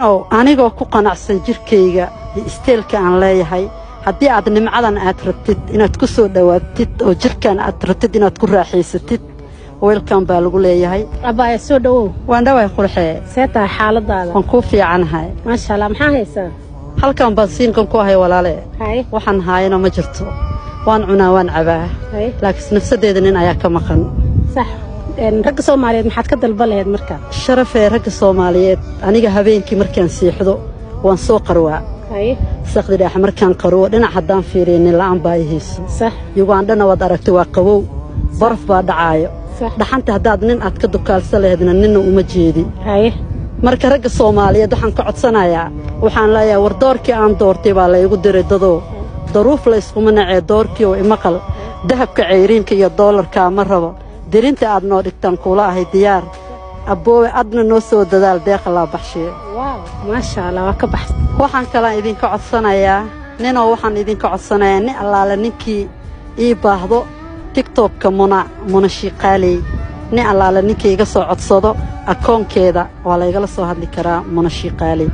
Ninow, anigoo ku qanacsan jirkayga iyo style-ka aan leeyahay, haddii aad nimcadan aad rabtid inaad ku soo dhowaatid oo jirkan aad rabtid inaad ku raaxaysatid, welcome baa lagu leeyahay. Abbaaya, soo dhowow. Waan dhawaay, qurxee. See tahay xaaladaada? Waan kuu fiicanahay. Maasha Allah, maxaa haysaa? Halkan baan single ku ahay, walaale. Waxaan haayana ma jirto. Waan cunaa, waan cabaa, laakiin nafsadeeda nin ayaa ka maqan. Sax. Ragga Soomaaliyeed maxaad ka dalba lahayd marka? Sharafee, ragga Soomaaliyeed, aniga habeenkii markaan seexdo waan soo qarwaa. Saqdi dheex markaan qarwo, dhinac haddaan fiiriyo, nin la'aan baa i hayso. Yugandhana waad aragtay, waa qabow, baraf baa dhacaayo. Dhaxanta haddaad nin aad ka dukaalsa lahaydna, ninna uma jeedi. Marka ragga Soomaaliyeed waxaan ka codsanayaa, waxaan leeyahay, war doorkii aan doortay baa laygu diray. Dadow, daruuf la iskuma nacee, doorkii oo imaqal. Dahabka cayriinka iyo doolarkaa ma rabo. Dirinta aad noo dhigtaan kuula ahay diyaar. Abboowe, adna noo soo dadaal, deeqa laa baxshiye. Wow, maasha Allah, waa ka baxsan. Waxaan kalaan idinka codsanayaa, ninoo, waxaan idinka codsanayaa, nin allaale ninkii ii baahdo, TikTokka Muna, Muna Shiiqaaley, nin allaale ninkii iga soo codsado akoonkeeda waa laygala soo hadli karaa, Muna Shiiqaaley.